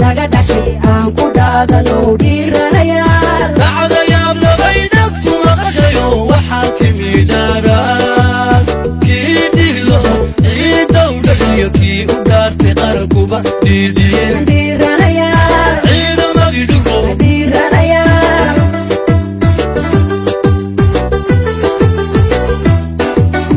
Naga dhashay aan ku dhaadano dhiiranayaal. Dhacdayaab labay dhagtu maqashayo, waxaa timi dhaaraan kii dhiglaho ciiddow dhashiyo kii u dhaartay qarankuba dhiidhiyeen. Dhiiranayaal. Ciidamadii dhulkow. Dhiiranayaal.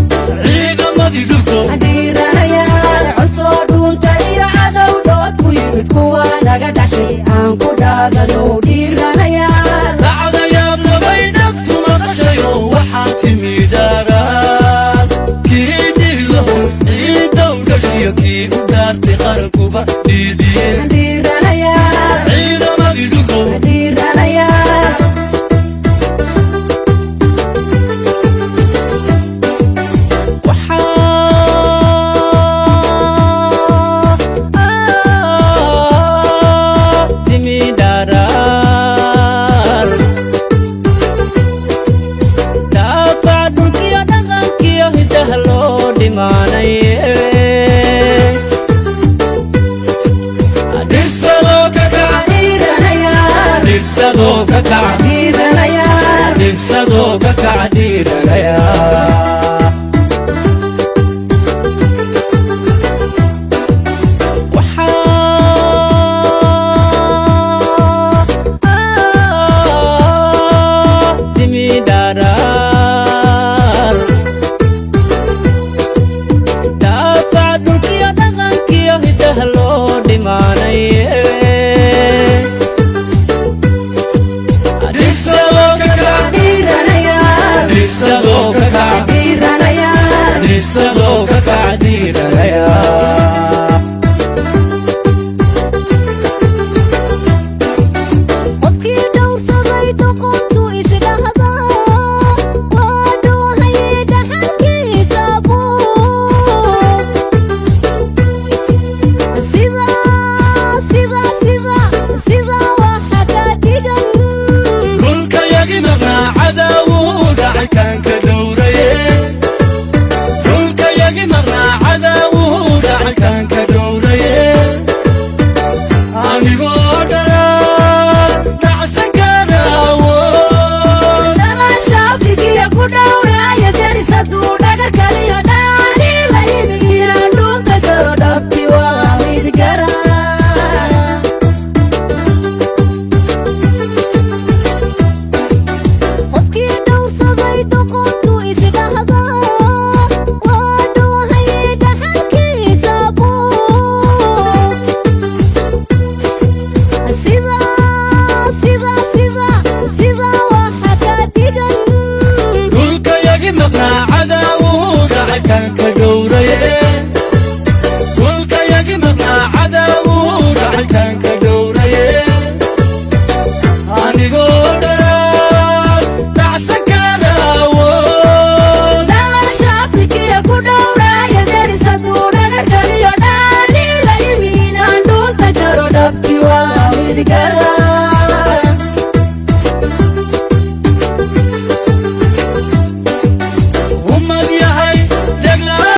Ciidamadii dhulkow. Dhiiranayaal, cusoo dhuunta iyo cadow dhood ku yimid, kuwa naga dhashay aan ku dhaadano dhiiranayaal. Dhacdayaab labay dhagtu maqashayo, waxaa timi dhaaraan kii dhiglaho ciiddow dhashiyo kii u dhaartay qarankuba dhiidhiyeen. Dhiiranayaal. Ciidamadii dhulkow. Dhiiranayaal. Waxaa timi dharaar daafac dhulkiyo dhaqankiyo hidaha loo dhimaanaye. Dhibsadoo ka kaca. Dhiiranayaal. Dhibsadoo ka kaca. Dhiiranayaal. Dhibsadoo ka kaca dhiiranayaal.